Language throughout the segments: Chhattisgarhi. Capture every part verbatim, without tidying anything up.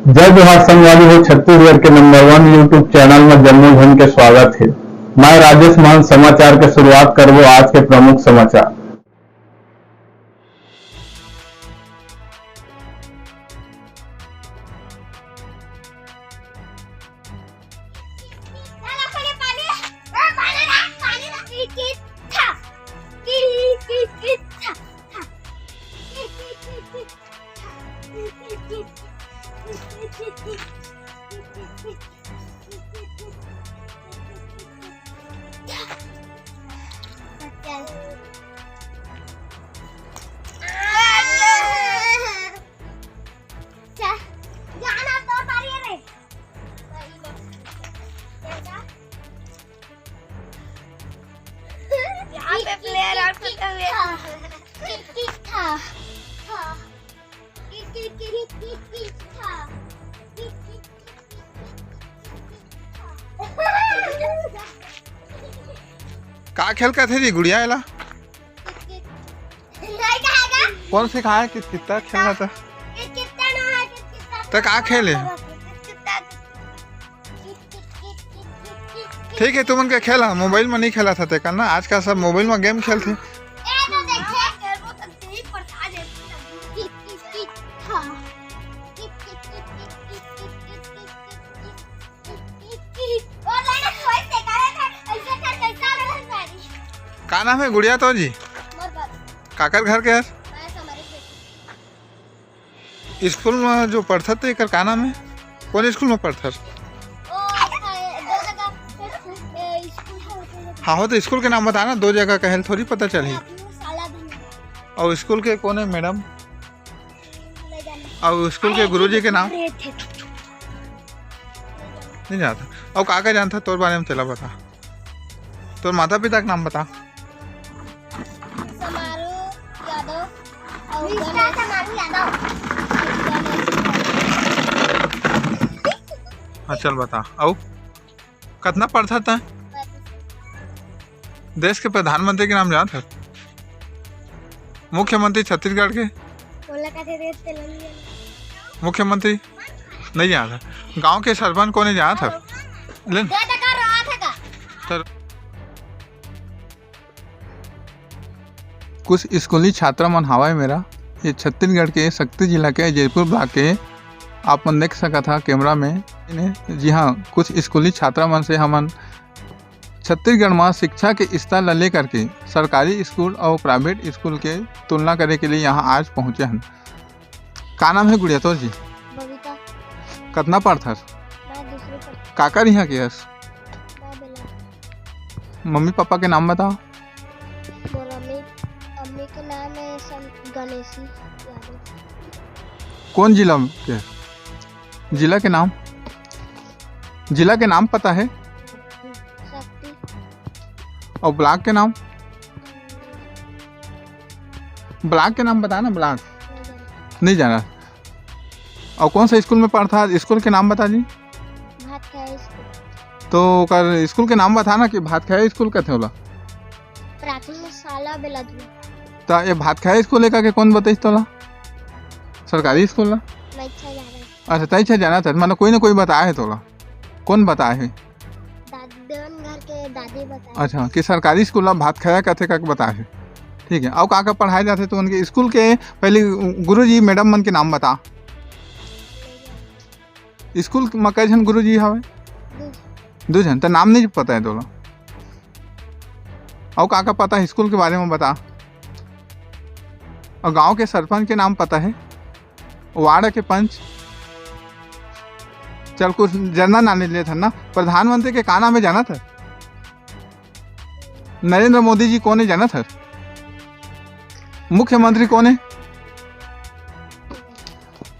जय जोहार संगवारी हो, छत्तीसगढ़ के नंबर वन YouTube चैनल में जम्मो झन के स्वागत हे। मैं राजेश मान समाचार के शुरुआत करबो आज के प्रमुख समाचार। यहाँ पे प्लेयर आउट होते हुए। किट किट था। था। किट किट किट किट किट था। किट किट किट किट किट था। का खेल कथे जी गुड़िया एला? किट किट। नहीं कहेगा। कौन सिखाया कित कित्ता खेलना था? कित कित्ता ना है, कित कित्ता। तो का खेले? कित कित्ता। ठीक है, तुमन के खेला, मोबाइल में नहीं खेला था तेकर ना, आजकल सब मोबाइल में गेम खेलथे। का नाम है गुड़िया तो जी? काकर घर के हर? स्कूल में जो पढ़थस ते एकर का नाम है? कौन स्कूल में पढ़थस? ओ, अच्छा, ये दो जगह, ए, स्कूल है, वो तो हाँ, हो तो स्कूल के नाम बता ना, दो जगह कहेल थोड़ी पता चलही। अपनी साला भी नहीं। और स्कूल के कौन है मैडम? नहीं जाने। और स्कूल के अरे, गुरुजी के नाम? अरे, थे। नहीं जानता। और का का जानता तोर बारे में तेला बता। तोर माता पिता के नाम बता। समारू यादव और मिस्टर गणेश। समारू यादव। हाँ, चल बता। अउ कतना पढ़थस तैं? देश के प्रधानमंत्री के नाम जानथस? मुख्यमंत्री छत्तीसगढ़ के? ओला का दे दे, तेला नहीं जाने। मुख्यमंत्री नहीं जानथस। गांव के सरपंच कोन हे जानथस? ले न। दे दे कर रहा था का? सर, कुछ स्कूली छात्रा मन हावय मेरा, ये छत्तीसगढ़ के सक्ती जिला के जैतपुर ब्लॉक के, आप मन देख सकत हा कैमरा में। जी हाँ, कुछ स्कूली छात्रा मन से हमन छत्तीसगढ़ म शिक्षा के स्तर ला लेकर के सरकारी स्कूल अउ प्राइवेट स्कूल के तुलना करे के लिए यहाँ आज पहुँचे हन। का नाम है गुड़िया तोर जी? बबीता। कतना पढ़थस? मैं दूसरी पढ़- काकर इहाँ के हस? मैं बेला। मम्मी पापा के नाम बता। मोर अम्मी, अम्मी के नाम है सं-, गणेशी यादव। कौन जिला के? जिला के नाम, जिला के नाम पता है? सक्ती। और ब्लॉक के नाम? ब्लॉक के नाम बता ना, ब्लॉक। नहीं जाना। नहीं जाना। और कौन सा स्कूल में पढ़थस? स्कूल के नाम बता जी। भात खाया स्कूल। तो ओकर स्कूल के नाम बता ना कि भात खाया स्कूल कथे ओला। प्राथमिक शाला बेलाधुआ। त ये भात खाया स्कूल हे का के कौन बताइस तोला? सरकारी स्कूल ला? मैं अच्छा जा रहा। अच्छा, तैं अच्छा जानथस, मतलब कोई ना कोई बताए हे तोला। कौन बताए हे? दादी, देवन घर के दादी बताए। अच्छा, कि सरकारी स्कूल ला भात खाया कथे का बताए हे। ठीक है, अउ का का पढ़ाए जाथे तुमन के स्कूल के? पहले गुरुजी मैडम मन के नाम बता। स्कूल म कई झन गुरुजी हवे? दू झन। दू झन, त नाम नहीं पता है तोला? अउ का का पता है स्कूल के बारे में बता। और गांव के सरपंच के नाम पता है? वार्ड के पंच? चल, कुछ जनरल नॉलेज लेथन ना। प्रधानमंत्री के का नाम है जानथस? नरेंद्र मोदी जी कोन हे जानथस? मुख्यमंत्री कोन हे?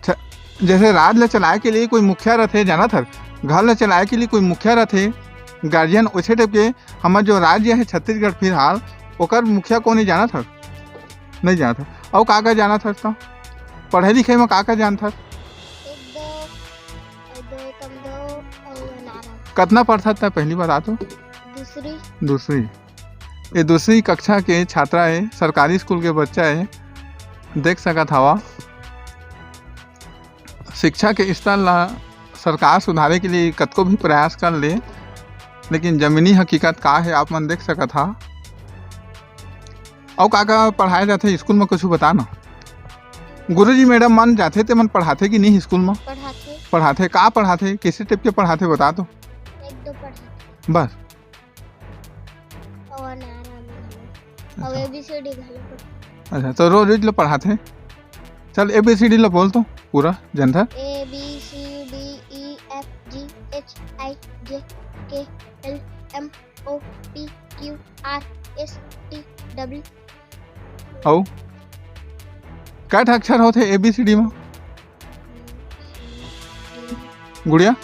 छ-, जैसे राज ला चलाए के लिए कोई मुखिया रथे जानथस? घर ला चलाए के लिए कोई मुखिया रथे, गार्जियन, वैसे टाइप के हमर जो राज्य है छत्तीसगढ़ फिलहाल, ओकर मुखिया कोन हे जानथस? नहीं जानथस। अउ का का जानथस त? पढ़े लिखे में का का जानथस? एक दो, दो एकम दो, अउ अनार। कतना पढ़थस त पहली बता तो? दूसरी। दूसरी। ये दूसरी कक्षा के छात्रा हे, सरकारी स्कूल के बच्चा हे, देख सकत हवा। शिक्षा के स्तर ला सरकार सुधारे के लिए कतको भी प्रयास कर ले, लेकिन जमीनी हकीकत का हे, आप मन देख सकत हा। अउ का का पढ़ाए जाथे स्कूल में, कुछ बता ना। गुरुजी मैडम मन जाथे, ते मन पढ़ाथे कि नहीं स्कूल में? पढ़ाथे। पढ़ाथे, का पढ़ाथे, किसे टाइप के पढ़ाथे, बता तो। एक दो पढ़ाथे। बस। और नारा में। अउ अच्छा। A B C D घलो पढ़ाथे। अच्छा, तो रोज रोज ला पढ़ाथे। चल, A B C D ला बोल तो पूरा, जनता। A B C D E F G H I J K L M O P Q R S T W। अउ कै ठा अक्षर होथे A B C D में? गुड़िया,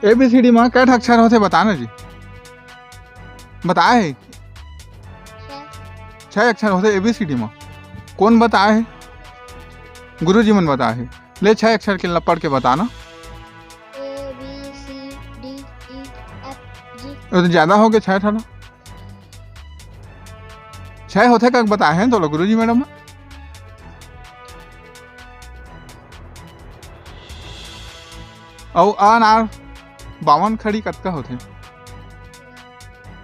A B C D में कै ठा अक्षर होथे, बता ना जी। बताए हे? छह। छह अक्षर होथे A B C D में। कौन बताए हे? गुरुजी मन बताए हे। ले, छह अक्षर के ला पढ़ के बताना। A B C D E F G। वो तो ज्यादा हो गए, छह ठा ना। छह होथे का बताए हे तोला गुरुजी मैडम? अउ अनार बावन खड़ी कतका होथे?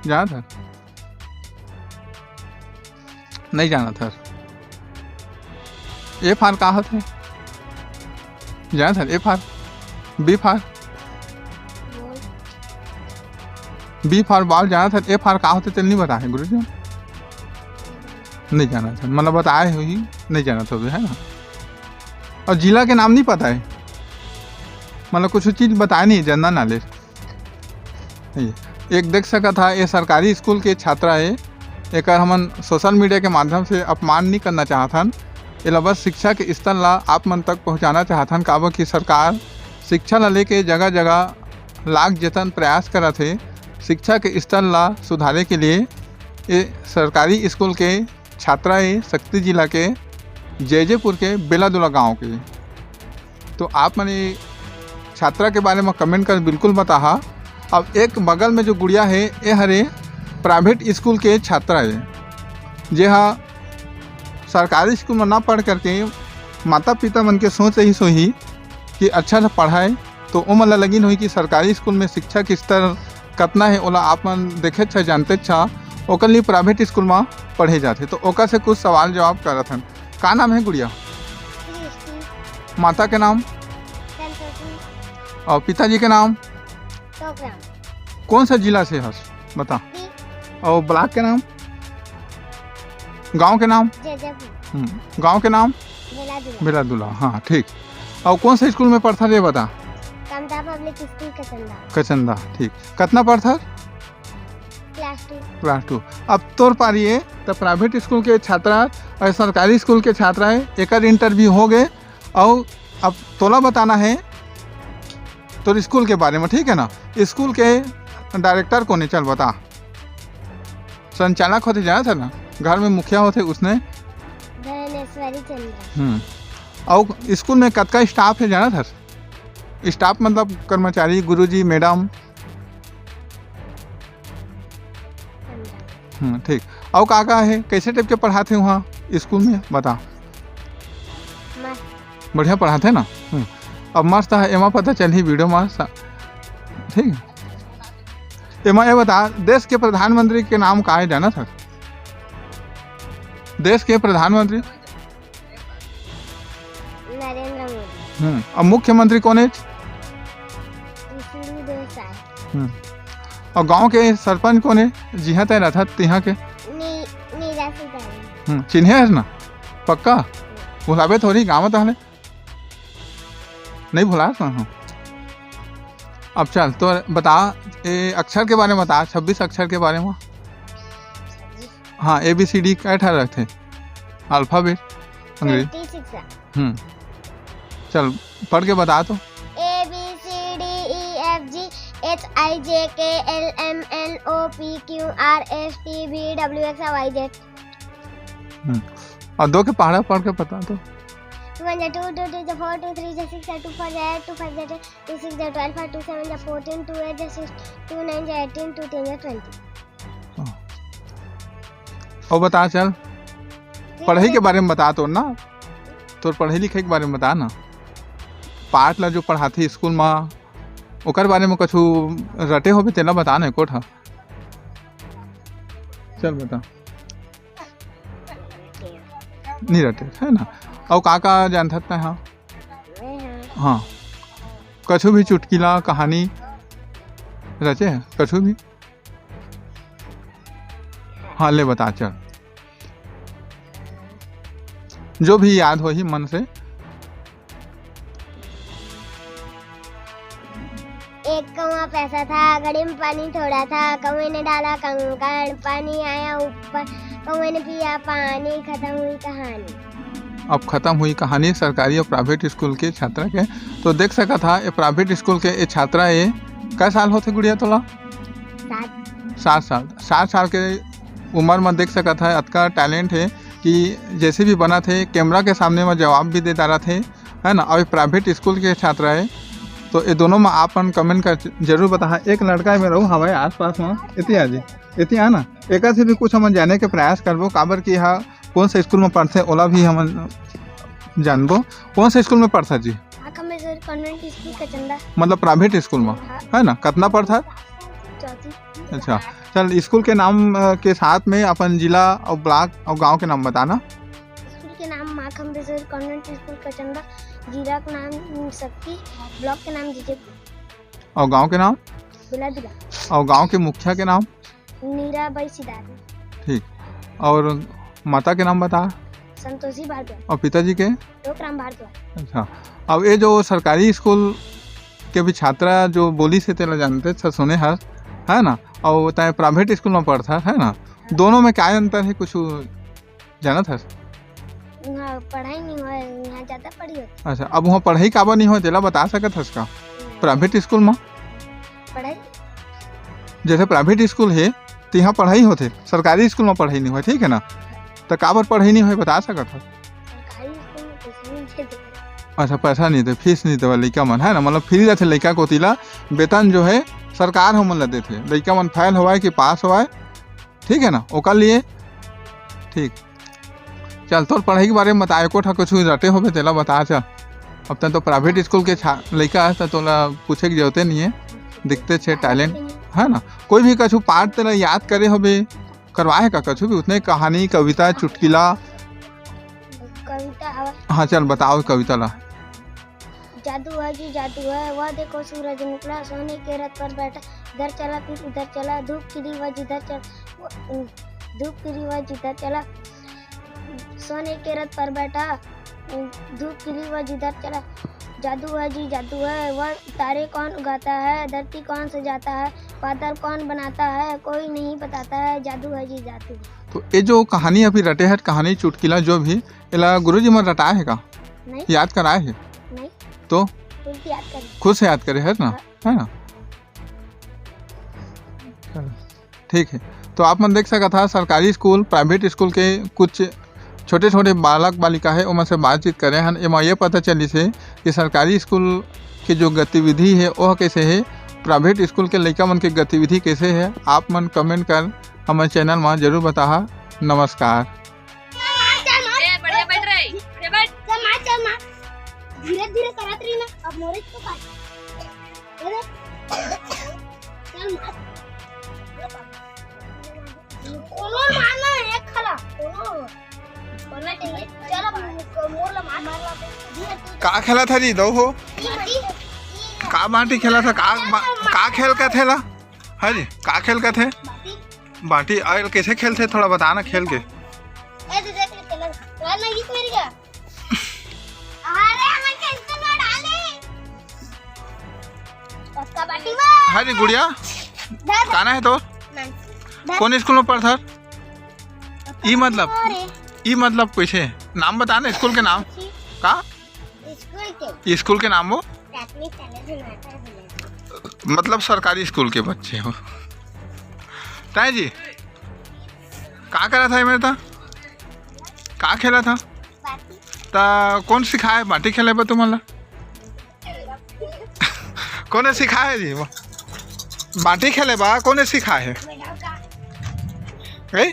जानत हस? नहीं जानत हस। A for का होथे? जानत हस? A for, B for? B for ball जानत हस? A for का होथे तेला नहीं बता हे गुरुजी? नहीं जानत हस, मतलब बताए होही, नहीं जानत होबे, है ना? अउ जिला के नाम नहीं पता हे, मतलब कुछ चीज बताए नहीं, जनरल नॉलेज। ये एक देख सकत हा, ये सरकारी स्कूल के छात्रा हे। एकर हमन सोशल मीडिया के माध्यम से अपमान नहीं करना चाहत हन, एला बस शिक्षा के स्तर ला आप मन तक पहुँचाना चाहत हन, काबर कि सरकार शिक्षा ला लेके जगह जगह लाख जतन प्रयास करत हे शिक्षा के स्तर ला सुधारे के लिए। ये सरकारी स्कूल के छात्रा हे सक्ती जिला के जैजेपुर के बेलादुला गांव के। तो आप मन ये छात्रा के बारे में कमेंट कर बिल्कुल बताहा। अब एक बगल में जो गुड़िया हे, ये हरे प्राइवेट स्कूल के छात्रा हे, जे हा सरकारी स्कूल में ना पढ़ करके माता पिता मन के सोच रही सोही कि अच्छा से पढ़ाए, तो ओमन ला लगिन होही कि सरकारी स्कूल में शिक्षा के स्तर कतना हे, ओला आप मन देखेच ह, जानतेच ह, ओकर लिए प्राइवेट स्कूल म पढ़े जाथे। तो ओकर से कुछ सवाल जवाब करत हन। का नाम हे गुड़िया? सृष्टि। माता के नाम? संतोषी। अउ पिताजी के नाम? टोकराम। कौन सा जिला से हस? बता। बी। अउ ब्लॉक के नाम? गांव के नाम? जैजैपुर। हम्म, गांव के नाम? बेलादुला। बेलादुला, हाँ, ठीक। अउ कौन सा स्कूल में पढ़थस, ये बता। कमता पब्लिक स्कूल कचंदा। कचंदा, ठीक। कतना पढ़थस? Class two. Class two. अब तोर पारी हे, त प्राइवेट स्कूल के छात्रा अउ सरकारी स्कूल के छात्रा हे, एकर इंटरव्यू हो गे। अउ अब तोला बताना हे तोर स्कूल के बारे में, ठीक है ना? स्कूल के डायरेक्टर कोन हे, चल बता। संचालक होथे, जानत हस ना, घर में मुखिया होथे, उसने। धनेश्वरी चंद्र। हम्म। अउ स्कूल में कतका स्टाफ हे, जानत हस? स्टाफ मतलब कर्मचारी, गुरुजी, मैडम। पंद्रह। हम्म, ठीक। अउ का का हे, कैसे टाइप के पढ़ाथे वहाँ स्कूल में, बता। मस्त। बढ़िया पढ़ाथे ना? हम्म। अब मस्त हे, एमा पता चलही वीडियो में सा-, ठीक है। एमा ये बता, देश के प्रधानमंत्री के नाम का हे, जानत हस? देश के प्रधानमंत्री? नरेंद्र मोदी। हम्म, अब मुख्यमंत्री कोन हे? विष्णुदेव साय। हम्म, अउ गांव के सरपंच कोन हे, जिहां तैं रथस तिहां के? नी-, नीरा सितारी। हम्म, चिन्हे हस ना? पक्का? भुलाबे थोड़ी गांव में तहले। नहीं भुलास ना? हाँ। अब चल, तो बता, ए, अक्षर के बारे में बता, छब्बीस अक्षर के बारे में। हाँ, A B C D कै ठा रथे? अल्फाबेट, अंग्रेजी। Twenty six। हम्म, चल, पढ़ के बता तो। A B C D E F G H I J K L M N O P Q R S T V W X Y Z। हम्म, अउ दो के पहाड़ा पढ़ के बता तो। Two one जा two, two two जा four, two three जा six, two four जा eight, two five जा ten, two six जा twelve, two seven जा fourteen, two eight जा six, two nine जा eighteen, two ten जा twenty। हाँ। अउ बता चल, पढ़ाई के बारे में बता तो ना, तोर पढ़ाई लिखाई के बारे में बता ना। पाठ ला जो पढ़ाथे स्कूल म, ओकर बारे म कछु रटे होबे तेला बता ना एको ठा। चल बता। नहीं रटे, है ना? अउ का का जानथस तैं? हाँ, हाँ, कछु भी चुटकिला कहानी रचे है, कछु भी? हाँ, ले बता, चल, जो भी याद होही मन से। एक कौवा पैसा था, घड़ी में पानी थोड़ा था, कौवे ने डाला कंकड़, पानी आया ऊपर, कौवे ने पिया पानी, खत्म हुई कहानी। अब खत्म हुई कहानी सरकारी अउ प्राइवेट स्कूल के छात्रा के। तो देख सकत हा, ये प्राइवेट स्कूल के ये छात्रा, ये कै साल होथे गुड़िया तोला? सात। सात साल। सात साल के उम्र में देख सकत हा, अतका टैलेंट है कि जैसे भी बनत है, कैमरा के सामने में जवाब भी दे डारत है, है ना? अउ ये प्राइवेट स्कूल के छात्रा है, तो ये दोनों में आप मन कमेंट कर जरूर बताहा। एक लड़का मेरा हवय आसपास में, एती आ जी, एती आ ना, एकर से भी कुछ हमन जाने के प्रयास करबो, काबर कि हा कौन सा स्कूल में पढ़थे, ओला भी हमन जानबो। कौन सा स्कूल में पढ़था जी? आखम में सर कॉन्वेंट स्कूल का चंदा। मतलब प्राइवेट स्कूल में, हाँ। है ना? कितना पढ़था? चौथी। अच्छा, चल, स्कूल के नाम, अ, के साथ में अपन जिला और ब्लॉक और गांव के नाम बताना। स्कूल के नाम माँ खम्बेश्वरी कॉन्वेंट स्कूल कचंदा, जिला के नाम सक्ती, ब्लॉक के नाम जीजेपुर। और गांव के नाम? बिलादिला। और गांव के मुखिया के नाम? नीराबाई सिदारी। ठीक। और माता के नाम बता। संतोषी भारद्वाज। और पिताजी के? लोकराम भारद्वाज। अच्छा, अब ये जो सरकारी स्कूल के भी छात्रा जो बोलिस हे, तेला जानते छ, सुने हस, है ना? और तैं प्राइवेट स्कूल में पढ़थस, है ना? दोनों में क्या अंतर है, कुछ जानत हस? वहाँ पढ़ाई नहीं होय, यहाँ ज़्यादा पढ़ाई होथे। अच्छा, अब वहाँ पढ़ाई काबर नहीं होय, तेला बता सकत हस का? नहीं। प्राइवेट स्कूल में? पढ़ाई? जैसे प्राइवेट स्कूल है, तो यहाँ पढ़ाई होथे, सरकारी स्कूल में पढ़ाई नहीं होय, ठीक है ना? तो काबर पढ़ाई नहीं होय, बता सकत हस? सरकारी स्कूल में पैसा नहीं देते। अच्छा, पैसा नहीं दे, फीस नहीं देवे लइका मन, है ना? मतलब फ्री रहथे लइका कोती ला, वेतन जो है सरकार हमन ला देथे, लइका मन फेल होवाय कि पास होवाय, ठीक है ना, ओकर लिए। ठीक, चल, तोर पढ़ाई के बारे में बता, एको ठा कुछ रटे होबे तेला बता। चल, अब तैं तो प्राइवेट स्कूल के छा-, लइका हस, त तोला पूछे के जरूरते नहीं है, दिखते छे टैलेंट, है ना? कोई भी कछु पाठ तेला याद करे होबे, करवाए का कछु भी, उतने कहानी, कविता, चुटकिला। कविता हवा। हाँ, चल, बताओ कविता ला। जादू है जी, जादू है, वह देखो सूरज निकला, सोने के रथ पर बैठा, इधर चला फिर उधर चला, धूप खिली वह जिधर चला, वो, धूप खिली वह जिधर चला, सोने के रथ पर बैठा, धूप खिली वह जिधर चला, जादू है जी, जादू है, वह तारे कौन उगाता है, धरती कौन सजाता है, बादल कौन बनाता है, कोई नहीं बताता है, जादू है जी, जादू। तो ये जो कहानी अभी रटे हस, कहानी चुटकिला जो भी, एला गुरुजी मन रटाए हे का? नहीं। याद कराए हे? नहीं। तो? खुद से याद करे। खुद से याद करे हस ना? हाँ। है ना? चलो, ठीक है। तो आप मन देख सकत हा, सरकारी स्कूल, प्राइवेट स्कूल के कुछ छोटे-छोटे बालक बालिका हे, ओमन से बातचीत करे हन। एमा ये पता चलिस हे कि सरकारी स्कूल के जो गतिविधि हे, ओह कैसे हे, प्राइवेट स्कूल के लइका मन के गतिविधि कैसे हे। आप मन कमेंट कर हमर चैनल मा जरूर बताहा। नमस्कार। ए, बढ़िया बैठ रही, बढ़िया बैठ। चल मार, चल मार। धीरे धीरे करत रही ना, अब मोरे तो काट। अरे। चल मार। कोनो मारना है, एक खला। कोनो। कोनो चाहिए। चल अब मोर ला मार, मार ला। धीरे तू। का खेलत हा जी, दो हो? बाटी। का बाटी खेलत हा? का बा-, का खेल कथे ला? हाँ जी, का खेल कथे? बाटी। बाटी, अउ कैसे खेलथे, थोड़ा बता ना खेल के। ए, दे, देख ले, खेल। यार, मैं ये मेरी क्या? अरे, मैं खेलते ना डाले। पक्का बाटी में। हाँ जी, गुड़िया, धर। कहाँ है तो? मैं। धर। कौन स्कूल में पढ़थस? ई मतलब, अरे। ई मतलब कैसे? नाम बता ना, स्कूल के नाम। जी। का? स्कूल के। स्कूल के नाम वो? प्राथमिक शाला जनार्दन विद्यालय। मतलब सरकारी स्कूल के बच्चे हो। ताई जी, का करत हा एमे ता? का खेलत हा? बाटी। ता कौन सिखाए बाटी खेले बर तुमन ला? कोने सिखाए जी? बाटी खेले बर कोने सिखाए हे? ए?